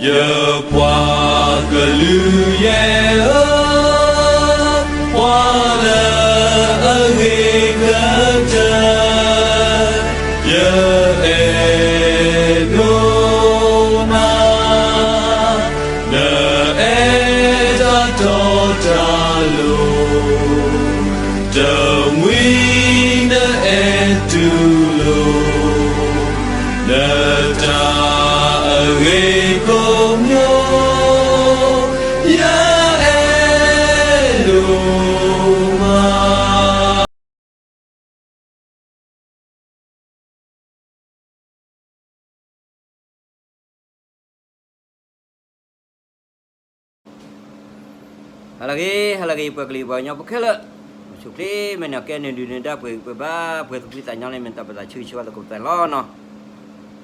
ယပှၤကလုာ်ယဲၢ်ဧၢ, ပှၤလၢအဂ့ၤကတၢၢ် ယအဲၣ်ဒိးနၤ, နအဲၣ်တၢ်တီတၢ်လိၤ, တမှံၤနအဲၣ်တူၢ်လိာ် နတၢ်အဂ့ၤကိးမံၤ, ယအဲၣ်ဒိးမး. ဟါလၢအဂ့ၤ ဟါလၢအဂ့ၤ ပှၤကလုာ်ပှၤကညီဖိခဲလၢာ်, အိၣ်ဆူၣ်အိၣ်ချ့ မ့ၢ်နကဲနုာ်ဒုးနဒါပှဲၤဂံၢ်ပှဲၤဘါ ပှဲၤသူၣ်ဖှံသးညီလၢ မ့ၢ်တၢ်ပသးဆၢဂ့ၤဆၢဝါသကိးပသးန့ၣ်လီၤနီၤ.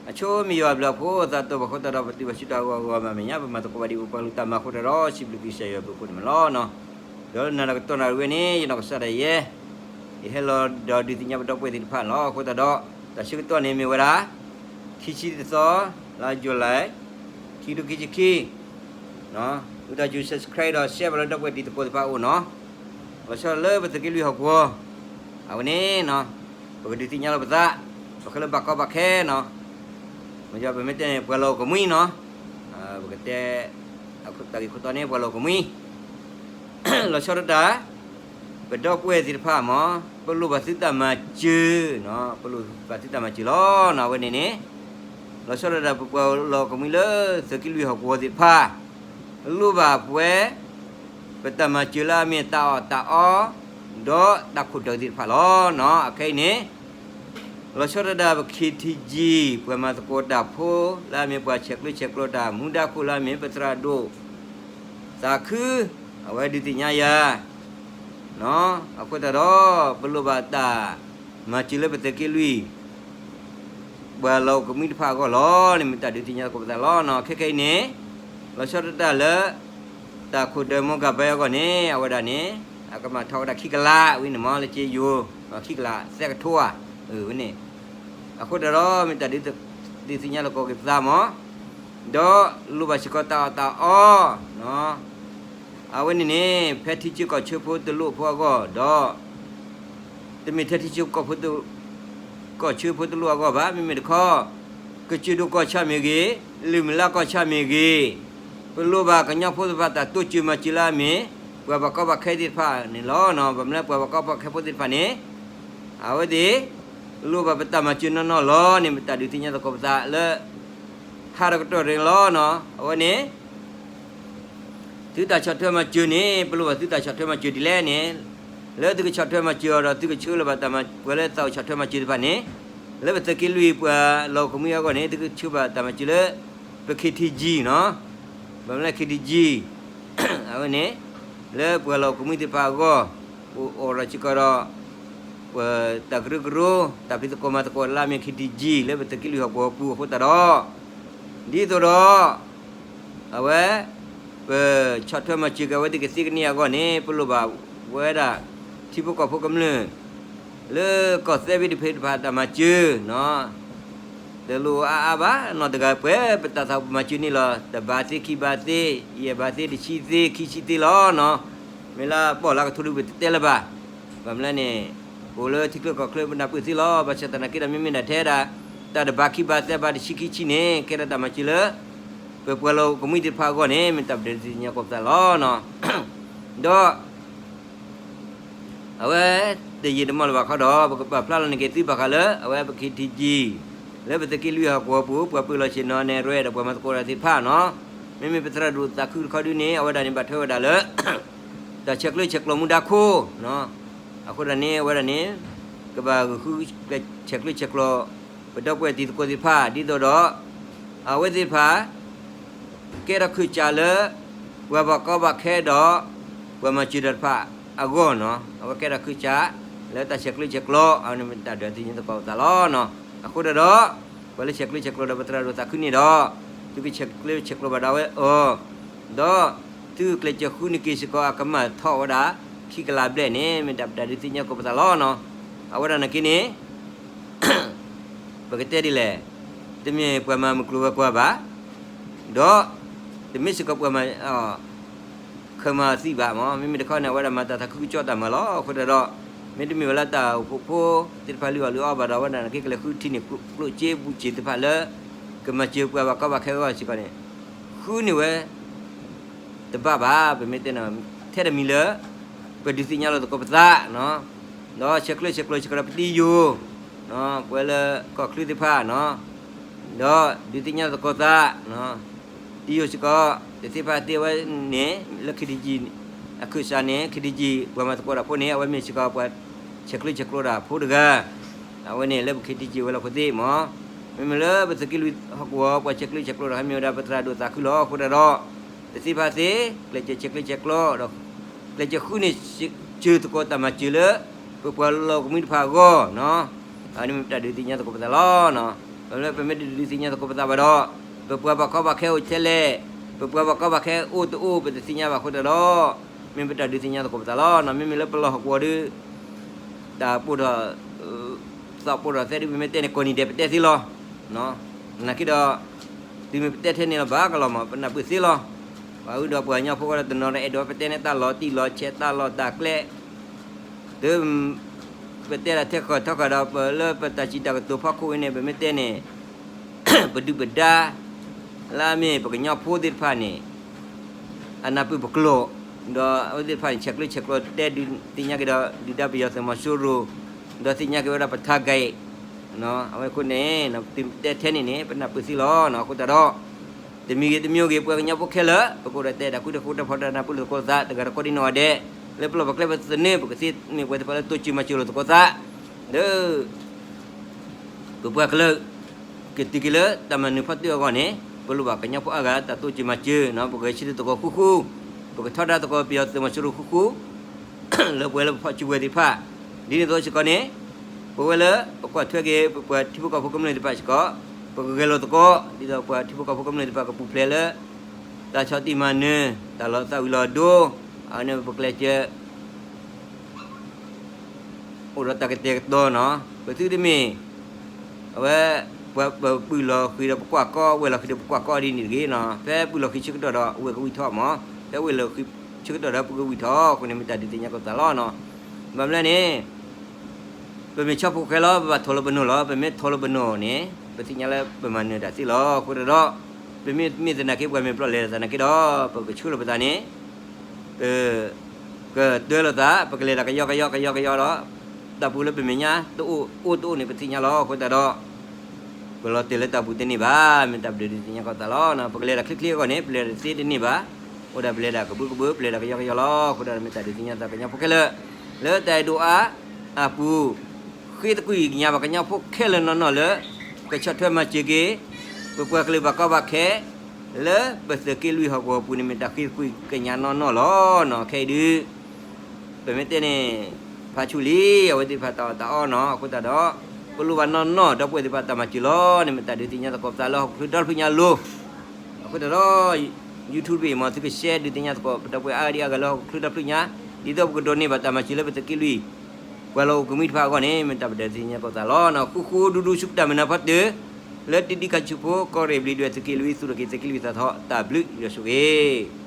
အဆိမ့ၢ်ယွၤအဘျုးအဖှိၣ် သးတအိၣ်ဘၣ်ဃိသတးဒီး ပတုၤဘၣ်ဆူတၢ်ဂီၤဂီၤမးမဲာ်ညါ ပမၤသကိးဘၣ်ဒံးပပှၤကလုာ်တၢ်မၤအဃိသတးဒီး စံးဘျုးကစၢ်ယွၤအဘျုးအဖှိၣ်န့ၣ်လီၤနီၤ. ဒီးနၤဒီးကတီၢ်နၣ်ရံၣ်ဝဲန့ၣ် ယနီၢ်ကစၢ်ဒၣ်ယဲ ယဟဲလီၤဒီးဒုးသ့ၣ်ညါပဒီပုၢ်ဝဲၢ်သ့ၣ်တဖၣ်န့ၣ်လီၤ. အဃိသတးဒီး တၢ်ဆၢကတီၢ်န့ၣ်မ့ၢ်ဝဲဒၣ် ခံဆံတသီ လါယူၤလံ ခံကထိခံဆံခံ သုတၢ်စူၤ subscribe ဒီး share ဘၣ်လၢဒီပုၢ်ဝဲၢ်တံၤသကိးသ့ၣ်တဖၣ်အအိၣ်နီၤ. လီၤဆီဒၣ်တၢ်လၢပသုးက့လွံၢ်ဟီၣ်ကဝီၤ အဝဲန့ၣ် ပကဒုးသ့ၣ်ညါလီၤပသး ပဃ့လၢဘၣ်ကီဘၣ်ခဲနီၤ. မ့ၢ်ပမ့ၢ်တဲန့ၣ် ပှၤလီၢ်အိၣ်ကမှံနီၤ, ပကတဲ တၢ်ဂ့ၢ်ခိၣ်တီန့ၣ် ပှၤလီၢ်အိၣ်ကမှံ လီၤဆီဒၣ်တၢ် ပဒီပုၢ်ဝဲၢ်သ့ၣ်တဖၣ်မ့ၢ် ပလိၣ်ဘၣ်သုတၢ်မၤစၢၤနီၤ, ပလိၣ်ဘၣ်သုတၢ်မၤစၢၤလီၤနီၤ. အဝဲန့ၣ်န့ၣ် လီၤဆီဒၣ်တၢ် ပပှၤလီၢ်အိၣ်ကမှံလၢသုးက့လွံၢ်ဟီၣ်ကဝီၤသ့ၣ်တဖၣ် လိၣ်ဘၣ်ပဝဲ ပတၢ်မၤစၢၤလၢအမ့ၢ်တၢ်အီၣ်တၢ်အီ ဒီးတၢ်ခိၣ်တၢၢ်သ့ၣ်တဖၣ်လီၤနီၤ. အခဲအံၤန့ၣ် လီၤဆီဒၣ်တၢ် ပ KTG ပှၤမၤသကိးတၢ်ဖိ လၢအမ့ၢ်ပှၤဆဲးကျိးဆဲးကျၢတၢ်မူဒါခိၣ် လၢအမ့ၢ်ပသရၣ်ဒိၣ်သးခု အဝဲဒုးသ့ၣ်ညါယၤ အဃိသတးဒီး ပလိၣ်ဘၣ်တၢ်မၤစၢၤလၢပသုးက့လွံၢ် ပှၤလီၢ်အိၣ်ကမှံတဖၣ်အဂီၢ်လီၤန့ၣ် မ့ၢ်တၢ်ဒုးသ့ၣ်ညါသကိးပသးလီၤနီၤ. ခဲခဲအံၤန့ၣ် လီၤဆီဒၣ်တၢ်လၢ တၢ်ခိၣ်ဒၢမီကၤဘဲအဂီၢ်န့ၣ် အဝဲဒၣ်န့ၣ် အကမၣ်ထီၣ်ဝဲဒၣ်ခံကလးဝံၤန့ၣ်မ့ၢ် လၢက့ယိၤ ခံကလးသၢကထိဧါ ဝဲန့ၣ် အဃိသတးဒီး မ့ၢ်တၢ်ဒုးသ့ၣ်ညါသကိးက့ၤပသးမ့ၢ် ဒီးလိၣ်ဘၣ်စ့ၢ်ကီးတၢ်အီၣ်တၢ်အီ အဝဲန့ၣ်န့ၣ် ဖဲထံဆၢကီၢ်ဆၢဖိတလိၣ်ဖိအဂီၢ်ဒီး တမ့ၢ်ထဲထံဆၢကီၢ်ဖိ ကီၢ်ဆၢဖိတလိၣ်အဂီၢ်ဘၣ်. မ့မ့ၢ်တခီ ကစၢၢ်ဒိၣ်ကီၢ်ဆၣ်မ့ၢ်ဂ့ၤ, လုၢ်မုၢ်လၢ်ကီၢ်ဆၣ်မ့ၢ်ဂ့ၤ, ပလိၣ်ဘၣ်ကညီဖိသ့ၣ်တဖၣ်တၢ်တိစၢၤမၤစၢၤလၢအမ့ၢ် ပှၤဘၣ်ကီဘၣ်ခဲသ့ၣ်တဖၣ်န့ၣ်လီၤ. ဘၣ်မနုၤလၢပှၤဘၣ်ကီဘၣ်ခဲဖိသ့ၣ်တဖၣ်န့ၣ် အဝဲသ့ၣ် လိၣ်ဘၣ်ပတၢ်မၤစၢၤနီၢ်နီၢ်လီၤန့ၣ် မ့ၢ်တၢ်ဒုးသ့ၣ်ညါသကိးပသးလၢ ဟးတကတီၢ်ရ့ၣ်လီၤ. အဝဲန့ၣ် သုတၢ်ဆီၣ်ထွဲမၤစၢၤန့ၣ် ပလိၣ်ဘၣ်သုတၢ်ဆီၣ်ထွဲမၤစၢၤဒ်လဲၣ်န့ၣ်, လၢသုကဆီၣ်ထွဲမၤစၢၤအီၤဒီး သုကဆှၢလီၤဘၣ်တၢ်မၤ ပှၤလၢသးအိၣ်ဆီၣ်ထွဲမၤစၢၤသ့ၣ်တဖၣ်န့ၣ်, လၢပသုးက့လွံၢ်ပှၤလီၢ်အိၣ်ကမှံအဂီၢ်န့ၣ် သုကဆှၢဘၣ်တၢ်မၤစၢၤလၢ ပ KTG နီၤ, ဘၣ်မနုၤလၢ KTG အဝဲန့ၣ် လၢပှၤလီၢ်အိၣ်ကမှံသ့ၣ်တဖၣ်အဂီၢ် အိၣ်အိၣ်ဒီးစ့ၢ်ကီးဒီး ပတၢ်ကရၢကရိ တၢ်ဖံးသကိးမၤသကိးလၢအမ့ၢ် KTG လၢပသုးက့လွံၢ်ဟီၣ်ကဝီၤပူၤအဃိသတးဒီး ဒ်သိးဒီး အဝဲ ပဆီၣ်ထွဲမၤစၢၤက့ၤအဝဲသ့ၣ်ကသ့ကန့ၢ်အဂီၢ်န့ၣ် ပလိၣ်ဘၣ်ဝဲဒၣ် ထံဖိကီၢ်ဖိကမျၢၢ် လၢကီၢ်သဲဘ့ၣ်တဖုတဖၣ်တၢ်မၤစၢၤနီၤ, တလိၣ်အါအါဘၣ်နီတဂၤ ပှဲၤပတၢ်သးပမၤစၢၤန့ၣ်လီၤ. တဘးသ့ ခံဘးသ့ ယဲၢ်ဘးသ့ တဆံသ့ ခံဆံသ့လီၤနီၤ. မ့ၢ်လၢအပိာ်လၢကထိဒုပတတဲလၢၤဘၣ်. ဘၣ်မနုၤလဲၣ်န့ၣ် အိၣ်လၢထံချၢကီၢ်ချၢပနၢ်ပၢၢ်သ့လီၤ. ဘၣ်ဆၣ်သနာ်က့ဒီး မ့မ့ၢ်ဒၣ်ထဲဒၣ် တၢ်တဘးခံဘးသ့ဘးတဆံခံဆံန့ၣ် ကဲထီၣ်တၢ်မၤစၢၤလၢ ပပှၤလီၢ်အိၣ်ကမှံသ့ၣ်တဖၣ်အဂီၢ်န့ၣ် မ့ၢ်တၢ်ပဒုးသ့ၣ်ညါကိးပသးလီၤနီၤ. ဒီး အဝဲ တယံာ်တမီၢ်လၢၤဘၣ်ခီဒီး ပကပာ်ဖျါလီၤန့ၢ်က့ၤသုဘၣ်ဃးလၢ အဝဲပ KTG လၢပသုးက့လွံၢ်ဟီၣ်ကဝီၤပူၤ ပှၤပၢလီၤဆ့ၣ်နီၤနဲၣ်ရွဲဒီးပှၤမၤသကိးတၢ်သ့ၣ်တဖၣ်နီၤ, မ့မ့ၢ်ပသရၣ်ဒိၣ်သးခုတခီဒုန့ၣ် အဝဲဒၣ်န့ၣ်ဘၣ်ထွဲဝဲဒၣ်လၢ တၢ်ဆဲးကျၢဆဲးကျိးမူဒါခိၣ်နီၤ, အဃိဒၣ်န့ၣ် အဝဲဒၣ်န့ၣ် ကဘၣ်ဂုာ်ဃုဆဲးကျၢဆဲးကျိး ပဒီပုၢ်ဝဲၢ်တံၤသကိးသ့ၣ်တဖၣ် ဒ်သိးဒီး အဝဲသ့ၣ်တဖၣ် ကဲထီၣ်ခုၣ်စးလၢ ပှၤဘၣ်ကီဘၣ်ခဲဒီး ပှၤမၤစၢၤတၢ်တဖၣ်အဂီၢ်နီၤ, အဝဲကဲထီၣ်ခုၣ်စး လၢတၢ်ဆဲးကျၢဆဲးကျိး အဝဲန့ၣ်မ့ၢ်တၢ်ဒုးသ့ၣ်ညါသကိးပသးလီၤနီၤ. အဃိဒၣ်ဒီး ပှၤလၢဆဲးကျၢဆဲးကျိးဒီးပသရၣ်ဒိၣ်သးခုန့ၣ်ဒီး သုကဆဲးကျၢဆဲးကျိးဘၣ်ဒၣ်ဝဲအီၤ ဒီးသုကကျဲးစၢးဃုန့ၢ်က့ၤစ့ၢ်ကီးအကမၢ်ထီၣ်ဝဲဒၣ် ခံကလးဘျဲၣ်န့ၣ် မ့ၢ်တၢ်ပတၢ်ဒုးသ့ၣ်ညါသကိးပသးလီၤနီၤ. အဝဲဒၣ်နာ်က့န့ၣ် ပကတဲဒ်လဲၣ်, တမ့ၢ်ပှၤမၤမုၢ်ကျိၤဝဲၤကွာ်ဘၣ်, ဒီး တမ့ၢ်စ့ၢ်ကီးပှၤမၤ ခၢၣ်မၤသံဘၣ်မး, မ့မ့ၢ်တခီန့ၣ် အဝဲဒၣ်မၤတၢ်သးခုကစီၣ်တၢ်မၤလီၤ. အဃိသတးဒီး မ့တမ့ၢ်ဝဲလၢတၢ်အိၣ်ဖှိၣ်ဖိသ့ၣ်တဖၣ်လုၢ်အီၣ်လုၢ်အီဘၣ်ဒီး အဝဲဒၣ်နာ်က့ကလဲၤဃုထံၣ်န့ၢ်ကျိၣ်စ့ဘူးစ့သ့ၣ်တဖၣ်လၢ ကမၤစၢၤပှၤဘၣ်ကီဘၣ်ခဲအဂီၢ်စ့ၢ်ကီးန့ၣ် ဃုန့ၢ်ဝဲ တဘၣ်ဘၣ်. ပမ့ၢ်တဲန့ၣ် ထဲတမံၤလၢ ပဒုးသ့ၣ်ညါလီၤသကိးပသး ဒီးဆဲးကျၢဆဲးကျိးစ့ၢ်ကီးဒီးပတံၤယိၤ ပဝဲလၢကီၢ်ချၢသ့ၣ်တဖၣ် ဒီးဒုးသ့ၣ်ညါသကိးသး တံၤယိၤစ့ၢ်ကီး တသ့ၣ်တဖၣ်သ့ၣ်အဝဲန့ၣ် လၢ ခ့ဒံကံ အခၢၣ်စးန့ၣ် ခ့ဒံကံ ပှၤမၤသကိးတၢ်ဖိန့ၣ် အဝဲမ့ၢ်စ့ၢ်ကီးပှၤဆဲးကျၢဆဲးကျိးတၢ်ဖိတဂၤ အဝဲန့ၣ်လၢပ ခ့ဒံကံ ဝဲၤလီၢ်ခိၣ်သ့ၣ်မး, မ့မ့ၢ်လၢပသုးက့လွံၢ်ဟီၣ်ကဝီၤ ပှၤဆဲးကျၢဆဲးကျိးတၢ်ဟဲမ့ၢ်ဝဲဒၣ် ပသရၣ်ဒိၣ်သးခုလီၤ. အဃိသတးဒီး တသ့ၣ်တဖၣ်သ့ၣ် ကျဲးစၢးဆဲးကျၢဆဲးကျိးဒီး ကျဲးစၢးဃုန့ၢ်စၢၤသကိးတၢ်မၤစၢၤလၢ ပပှၤလီၢ်ကမှံတဖၣ်အဂီၢ် အဝဲန့ၣ်မ့ၢ်ပတၢ်ဒုးသ့ၣ်ညါသကိးပသးလီၤ. ပမ့ၢ်တဒုးသ့ၣ်ညါသကိးပသးဘၣ်ဒီး ပပှၤဘၣ်ကီဘၣ်ခဲအိၣ်ထဲလဲၣ်, ပပှၤဘၣ်ကီဘၣ်ခဲအိၣ်တအိၣ် ပတသ့ၣ်ညါဘၣ်အဃိသတးဒီး မ့ၢ်ပတၢ်ဒုးသ့ၣ်ညါသကိးပသးလီၤ. မ့မ့ၢ်လၢပလီၢ်ဟီၣ်ကဝီၤဒီး တၢ်ပိၢ်ထီၣ် သးပိၢ်ထီၣ်သဲဒ် ပမ့ၢ်တဲန့ၣ် ကိးနံၤဒဲးပတဲသ့လီၤ. နာ်က့ဒီး တုၤမ့ၢ်ပတဲထဲန့ၣ်လီၤ ဘၣ်ကလီၤမး ပနၢ်ပၢၢ်သ့လီၤ. ပှၤအုဒီးပှၤကညီဖိဃီဒီး တနီၤဒီးအဲၣ်ဒိးပတဲန့ၣ် တၢ်လီၤတံၢ်လီၤဆဲး တၢ်လီၤတၢ်ကျဲ တုၤ ပတဲဒၣ်ထဲဃီၤထီဃီၤဒီး ပလၢပတၢ်စံးတၢ်ကတိၤဖီခိၣ်အံၤန့ၣ် ပမ့ၢ်တဲန့ၣ် ပဒုၣ်ပဒါ လၢအမ့ၢ်ပကညီဖိသ့ၣ်တဖၣ်န့ၣ် အနၢ်ပၢၢ်ပကျိာ် ဒီးအဝဲသ့ၣ်တဖၣ်န့ၣ် ဆဲးကျၢဆဲးကျိးတဲဒုးသ့ၣ်ညါက့ၤဒီး ဒုၣ်ဒါပယီၤသုးမီၤစိရိၤ ဒီးသ့ၣ်ညါက့ၤဝဲဒၣ်ပ target အဝဲအဃိန့ၣ် တုၤတဲထဲန့ၣ်န့ၣ် ပနၢ်ပၢၢ်သ့လီၤ. အဃိသတးဒီး တမံၤဂ့ၤတမံၤဂ့ၤ ပှၤကညီဖိခဲလၢာ် ပကအိၣ်ဒီးတဲဒၣ် ဃုတဃုတၢ်ဖီတၢ်နၢ်ပၢၢ်လိာ်သကိးသး တဂၤဒီးကိးဒံနီၢ်ဂၤဒဲး လၢပလီၢ်ပကျဲပသနၢၣ် ပကသ့မ့ၢ်ပှၤသ့ၣ်တဖၣ်လၢတိစၢၤမၤစၢၤလိာ်သကိးသး ဒီး ပပှၤကလုာ် ကတုၤက့ၤလၢတၢ်မၤနၢၤဖီတၢၣ်အဂီၢ်န့ၣ် ပလိၣ်ဘၣ်ကညီဖိအါဂၤ တၢ်တိစၢၤမၤစၢၤ ပကဂဲၤဆၢထၢၣ်သကိးဃူဃူ, ပကထီဒါသကိးပယီၤသုးမီၤစိရိၤဃူဃူ လၢပဝဲလၢပဖီၣ်စုကဝဲၤသ့ၣ်တဖၣ် ဒ်န့ၣ်အသိးစ့ၢ်ကီးန့ၣ် ပဝဲလၢပကွၢ်ထွဲက့ၤ ပပှၤထံဖိကီၢ်ဖိကမျၢၢ်သ့ၣ်တဖၣ်စ့ၢ်ကီး ပကဂဲၤလိာ်သကိး ဒ်သိးပှၤထံဖိကီၢ်ဖိကမျၢၢ်သ့ၣ်တဖၣ်ကပူၤဖျဲးလၢ တၢ်ဆီၣ်တံၢ်မၤနၢၤ တၢ်လီၤသးဝံၤလီၤဒိ အဝဲန့ၣ်ပကျဲးစၢး အိၣ်ဒီးတၢ်ကတဲာ်ကတီၤနီၤ ပသုတမ့ၢ် အဝဲ ပပုၢ်လီၤဃံၤဒီးပကွၢ်ကီ ဝဲၢ်လီၤဃံၤဒီးပကွၢ်ကီဒ်န့ၣ်တဂ့ၤနီၤ ဖဲပုၢ်လီၤဃံၤဆၢကတီၢ်ဒီး ဝဲၢ်ကဝံၢ်ထီၣ်မး ဖဲဝဲၢ်လီၤဃံၤဆၢကတီၢ်ဒီး ပုၢ်ကဝံၢ်ထီၣ်အဃိန့ၣ် မ့ၢ်တၢ်ဒုးသ့ၣ်ညါကီးသးလီၤနီၤ ဘၣ်မနုၤလဲၣ်န့ၣ် ပမ့ၢ်ဆီဖိဃဲလီၤ ပဘၣ်ထိးလီၤပနိၣ်လီၤ ပမ့ၢ်ထိးလီၤပနိၣ်န့ၣ် ပသ့ၣ်ညါလၢပမၤနၢၤတၢ်သ့လီၤ အဃိသတးဒီး ပမ့ၢ်မ့ၢ်သနာ်က့ ပှၤမ့ၢ်ပျီလဲၤလိာ်သးနာ်က့ဒီး ပကဆှၢလီၤပသးန့ၣ် ပ ကတၢၢ်လိာ်သး ပကလဲၤတၢ်ကယီကယီကယီကယီဒီး တၢ်ပူၤလၢပမဲာ်ညါ တအိၣ်အိၣ်တအိၣ်န့ၣ် ပသ့ၣ်ညါလီၤ အဃိသတးဒီး ပလီၤတဲာ်လၢတၢ်ပူၤတန့ၢ်ဘၣ် မ့ၢ်တၢ်ပဒုးဒုးသ့ၣ်ညါကီးသးလီၤ ပကလဲၤတၢ်ချ့ချ့အဂီၢ်န့ၣ် ပလဲၤတၢ်သ့တန့ၢ်ဘၣ် အိၣ်ဒၣ်ပလဲၤတၢ်ကဘၢကဘၢ ပလဲၤတၢ်ကယီကယီလီၤ အဃိသတးဒီး မ့ၢ်တၢ်ဒုးသ့ၣ်ညါသးကညီဖိခဲလၢာ် လၢတၢ်အဲၣ်ဒိးအါအပူၤ ဃ့သကွံာ်ကညးဘၣ်ကညီဖိခဲလၢာ်နီၢ်နီၢ်လၢ ကဆီၣ်ထွဲမၤစၢၤက့ၤ ပပှၤကလုာ်ဘၣ်ကီဘၣ်ခဲ လၢပသုးက့လွံၢ်ဟီၣ်ကဝီၤပူၤန့ၣ် မ့ၢ်တၢ်ဃ့သကွံာ်ကညးနီၢ်နီၢ်လီၤနီၤ ခဲအံၤဒုး ပမ့ၢ်တဲန့ၣ် ဖးဆူၣ်လံ အဝဲသ့ၣ်တဖၣ်တၢ်အီၣ်တၢ်အီနီၤ အဃိသတးဒီး ပလိၣ်ဘၣ်နီၢ်နီၢ် ဒီပုၢ်ဝဲၢ်သ့ၣ်တဖၣ်တၢ်မၤစၢၤလီၤန့ၣ် မ့ၢ်တၢ်ဒုးသ့ၣ်ညါသကိးပသးလၢဟီၣ်ခိၣ်ချၢဒီဖျၢၣ်ညါလိၤ အဃိသတးဒီး YouTube တဘ့ၣ်အံၤမ့ၢ်သုက share ဒုးသ့ၣ်ညါသကိး ပဒီပုၢ်ဝဲၢ်အါဂၤဒံးအါဂၤလၢဟီၣ်ခိၣ်ချၢဒီဖျၢၣ်ညါ ဒ်သိးပကဒိးန့ၢ်ဘၣ်တၢ်မၤစၢၤလၢပသုးက့လွံၢ် ပှၤလီၢ်အိၣ်ကမှံတဖၣ်အဂီၢ်န့ၣ် မ့ၢ်တၢ်ပဒုးသ့ၣ်ညါသကိးသးလီၤနီၤ ဃူဃူဒူဒူဆူပတၢ်မုၢ်နၤဖီတၢၢ် လၢတံဒံခါဆူဖိ ကီၢ်ရ့ၣ်ဘျံးဒွဲၣ်သုးက့လွံၢ် သူၣ်ထီၣ်က့ၤသုးက့လွံၢ်သးထီၣ် တၢ်ဘျုးယွၤဆိၣ်ဂ့ၤ